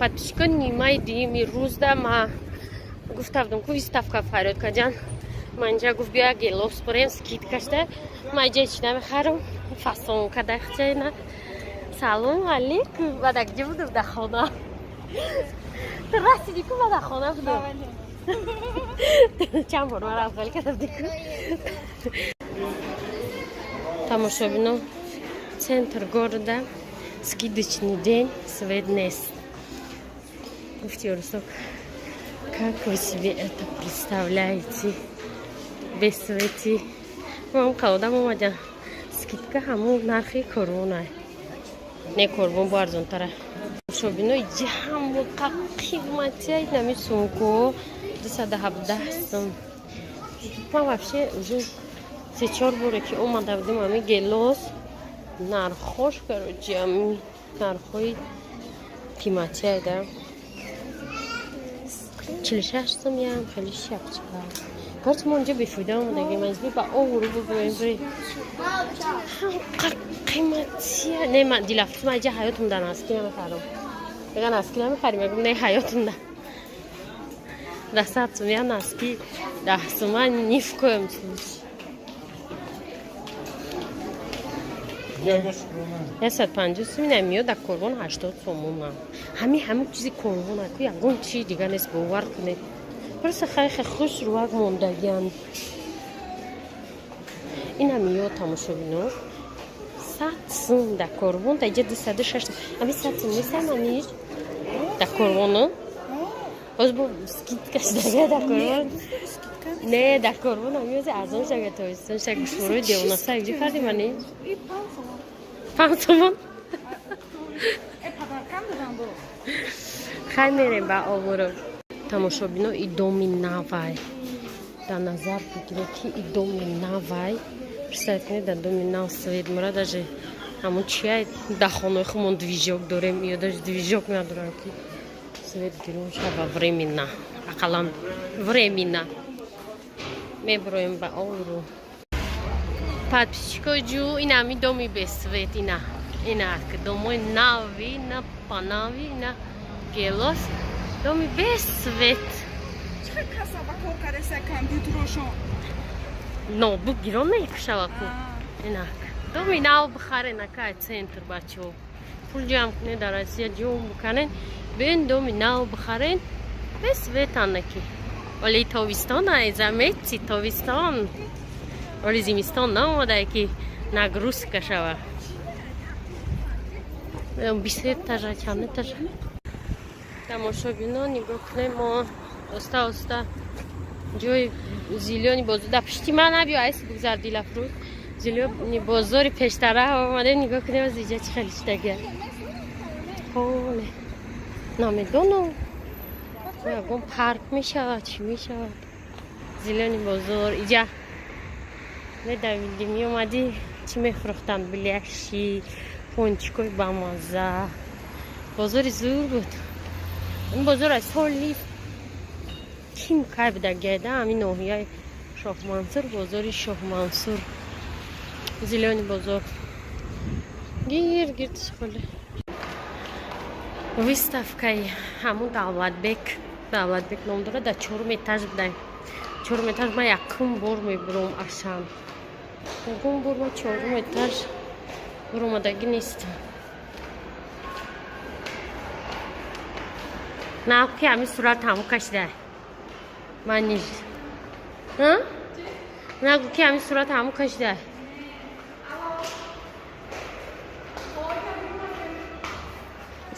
Подписчико, нимаи дуюми рӯзда ма гуфта будам, ку выставка фарёд каҷан. Ма инҷа гуфт, бия Гелос бурем, скидка шда. Ма иҷа чӣ намехарам, фасон кадахчаина. Салом алейкум. Бада куҷо будам? Дар хона. Ту расиди ку, ма дар хона будам. Чанд бор мара афғали кардам дику. Тамошобино, центр города, скидочный день, свет нест. Гуфти Русок, как вы себе это представляете? Без свети. Мам калодам омадям. Скидка ҳамун нархи корвона. Не, корвон бо арзонтара. Тамошобино, ҷамъ қиматия нами сумко 217 сум. Ман вообще уже се чор боре ки омада будем ами Гелос, нархош, короче, ами нархҳои қиматия да. 46 сум ям хеле шапча. Короче, мо инҷо бефоида омадагим, маҷбур ба овуру бубурем бирем. Қиматия. Не, ман дилафрӯз, ман иҷа ҳаётум дар носки намехарам. Мега носки намехарим, мегум не, ҳаётум да. Да 100 сум я носки, 10 сума ни в коем случае. 150 сум ина миёд, дар корвон 80 сомона. Ҳами ҳамин чизи корвона ку, ягон чизи дигар нест, бовар кунед. Просто хайхе хуш рувак мондагиан. Ина миёд, тамошобино. 100 сум дар корвон, дар иҷа 206. Ами 100 сум нестам амиш? Дар корвону? Боз бо скидка шудага дар корвон. Не, дар корвон ами ози арзон шага тобистон шага гӯшворои девонаса иҷо кардим ани? 5 сомон. Хай, мерем ба обуру. Тамошобино, и доми навай. Дар назар бигиред, ки и доми навай. Представь кунед, дар доми нав свет мора, даже ҳамун чия, дар хонаи худмон движок дорем, ё даже движок надорам, ки свет гирон шава временно. Ақаллан временно. Меброем ба обру. Подписчико ҷу, ина ҳами доми бесвет, ина. Ина домои нави, ина панави, ина Гелос. Доми бесвет. Чӣ каса ба кор кареса компютерошон? Ноутбук гирон мекушава ку. Инак. Доми нав бихарен, акай центр, бачаҳо. Пул ҷамъ кунед, дар Россия ҷом биканен. Бен доми нав бихарен. Бесвет анаки. Вале тобистон ай, заметьте, тобистон. Вале зимистон наомадае, ки нагрузка шава. Бист этажа, чанд этажа. Тамошобино, нигоҳ кунем, мо оста оста ҷои зелёный бозор дар пишти ман набиё, айси бигзар, Дилафрӯз. Зелёный бозори пештара омадем, нигоҳ кунем, аз иҷа чӣ хеле шидагия. Холе. Намедонам. Ягон парк мешавад, чӣ мешавад. Зелёный бозор иҷа. Медавидӣ, меомадӣ, чӣ мефурӯхтанд? Беляши, пончикои бамазза. Бозори зур буд. Ин бозор аз соли ким кай будагида, ҳамин ноҳияи Шоҳмансур, бозори Шоҳмансур. Зелёный бозор. Гир гирдиш холе. Выставкаи ҳамун Давлатбек, Давлатбек ном дорад, дар чорум этаж будаем. Чорум этаж ман якум бор мебуром Ашан. Ягон бор ман чорум этаж буромадагӣ нестам. На, ки ҳамин сурат ҳамун кашида. Ман ниш. Нагу, ки ҳамин сурат ҳамун кашида.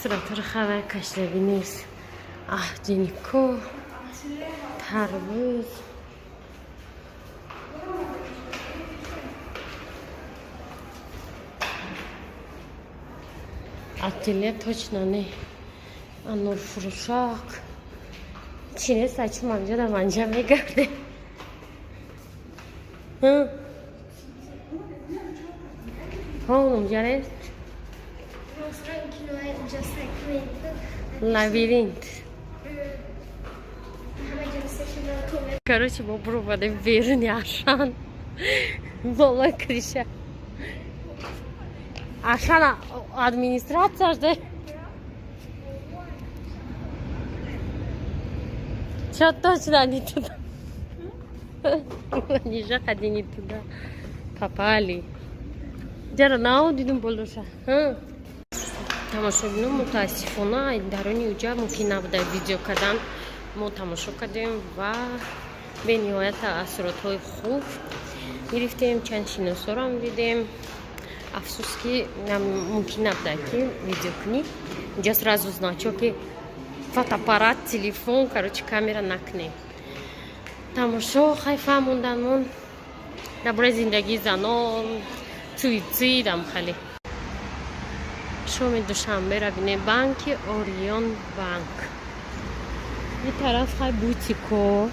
Суратҳоро хабар кашидагӣ нест. Аҳ, ҷинико, тарбуз. Ателье точно не. Анорфурӯшак. Чӣ нест, ачи манҷа да манҷа мегарде. Ҳо, унҷа нест? Лабиринт. Короче, мо буромадем беруни Ашан. Болои крыша. Ашана администрация жде. Чё точно не туда? Они же ходи не туда. Попали. Ҷара нав дидум болоша. Тамошобино, мутаассифона, даруни уҷа мумкин набуда видео кардан. Мо тамошо кардем ва бениҳоят таассуротҳои хуб гирифтем, чанд шиносорам дидем. Афсӯс, ки мумкин набуда, ки видео кунӣ. Инҷа сразу значок, ки фотоаппарат, телефон, короче, камера накунем. Тамошо хай фаҳмонданмон дар бораи зиндагии занон, суицидам хеле. Шоми Душанбера бинем, банки Орион Банк. И тараф хай бутико.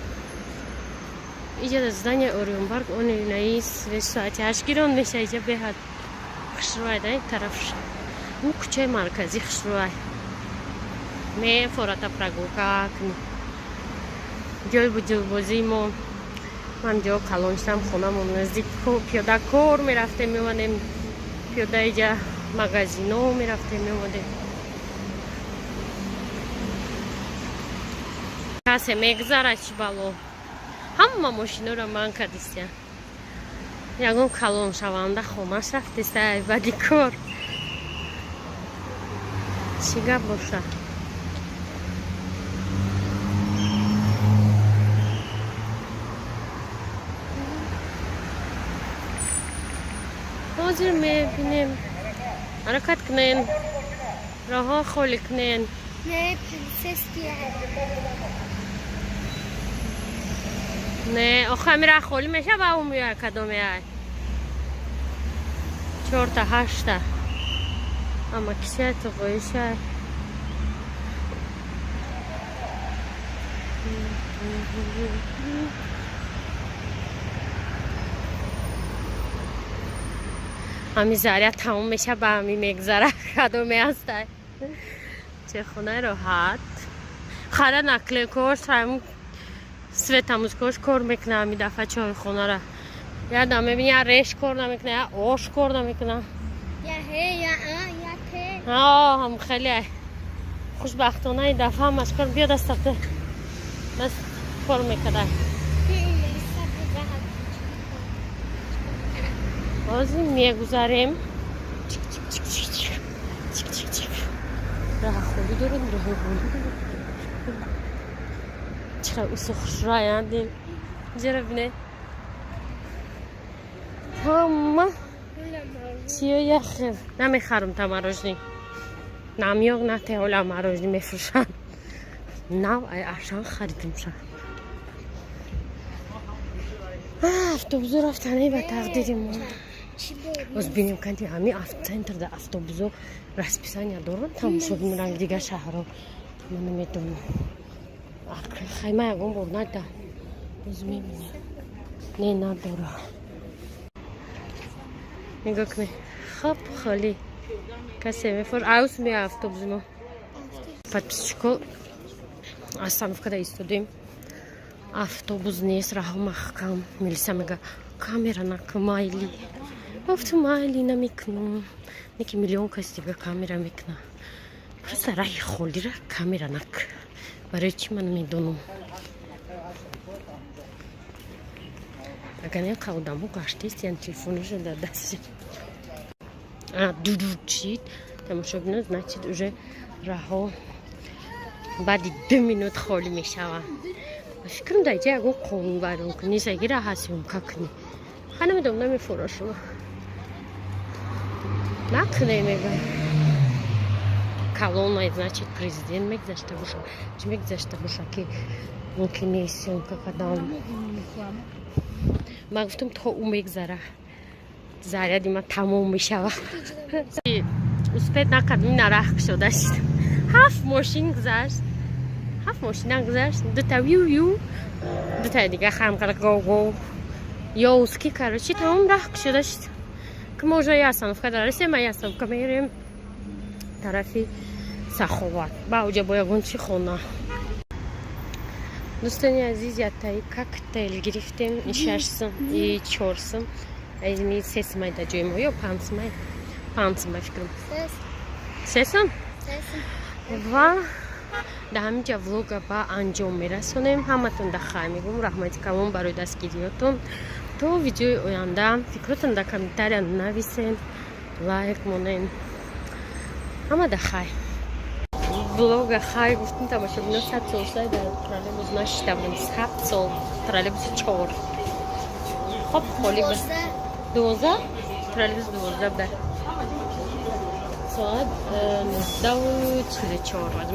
Иҷа здания Орион Банк, он наи соати 8 гирон меша. Иҷа беҳад хушрӯай да, ин тараф ин кӯчаи марказӣ хушрӯай. Мефората прогулка кунӣ. Ҷои бузургбозии мо. Ман ҷо калон шудам, хонамон наздик, пиёда кор мерафтем, меомадем, пиёда иҷа магазино мерафтем, меомадем. Касе мегзарад, чӣ бало, ҳама мошиноро ман кардистия. Ягон калоншаванда хонаш рафтеста баъди кор, чӣ гап боша? Ҳозир мебинем. Ҳаракат кунен, роҳҳо холӣ кунен. Не, полицейский. Не, охи ҳами раҳ холӣ меша, ба ӯ меояд. Кадоме ай? Чорта, ҳашта ама киша туғоиша. Ҳами заря тамом меша, ба ҳами мегзара. Кадоме ҳастай? Чӣ хонаи роҳат! Хара наклейкош, светамузкош кор мекуна. Ҳами дафъа чойхонара ядам мебини, я реш кор намекуна, я ош кор намекуна. Я ҳе, я а, я те. Ҳам хеле хушбахтона ин дафъа ҳамаш кор. Биё, дастафта даст кор мекарда. Милиса будаҳад. Ҳозир мегузарем. Чик чик чик чик чик чик чик чик. Раҳ холӣ дорад, роҳи холӣ дорад. Чӣ усу хушрӯяндем! Ҷара бине, ҳама чиё яхел. Намехарам та мороженое, намёг нате. Ҳола мороженое мефурӯшанд нав, ай Ашан харидимша. Автобусо рафтане ба тақдири мо. Боз бинем, канди ҳами центрда автобусо расписания доранд. Тамошо ранг дигар шаҳрҳо ман намедонам. Хайма ягон бор надидам, боз мебинем. Не, надора. Нигоҳ кунед, хоб холӣ, касе мефор аус мея автобуси мо. Подписчико, остановкада истодем, автобус нест, раҳо маҳкам. Милиса мега: «Камера накун, майли». Гуфтум: «Майли, намекунам». Неки миллион кас дига камера мекуна. Просто раҳи холира камера нак. Барои чӣ, ман намедонам. Агар не одамо гаштестиян, телефонашо дар даст дуду чид. Тамошобино, значит, уже раҳо баъди 2 минут холӣ мешавад. Фикрам, дар иҷа ягон қонунвайронкунӣ нест, аги раҳа съёмка кунӣ. Ха, намедонам, намефора шумо накунем, мегӯям. Калона, значит, президент мегузашта боша, чӣ мегузашта боша, ки мумкин нест съёмка кардан. Ман гуфтам, то ӯ мегзара, заряди ман тамом мешавад. Успеть накардем, ина раҳ кушода шид. Ҳафт мошин гузашт, ҳафт мошина гузашт, дута вю вю, дутаи дига хам карда го го ёуски. Короче, тамом раҳ кушода шид, ки мо уже я остановка дарасем. Ма я остановка мерем тарафи Саховат, ба уҷа бо ягон чи хона. Дӯстони азиз, яктаи коктейл гирифтем, и 6 сум, и 4 сум, азми 3 сумай дар ҷои мо ё 5 сумай, 5 сумай фикрам, 3 сум. Ва Дар ҳаминҷа влога ба анҷом мерасонем. Ҳаматон да хай мегӯм. Раҳмати калон барои дастгириётон. То видеои оянда. Фикротон дар комментария нависен, лайк монен. Ҳама да хай. Влога хай гуфтем, тамошобино. 100 сол шуда, дар троллейбус нашида будем. 100 сол. Троллейбуси чор хоб холӣ буд. 12, троллейбус 12 буда. Соат 19:44.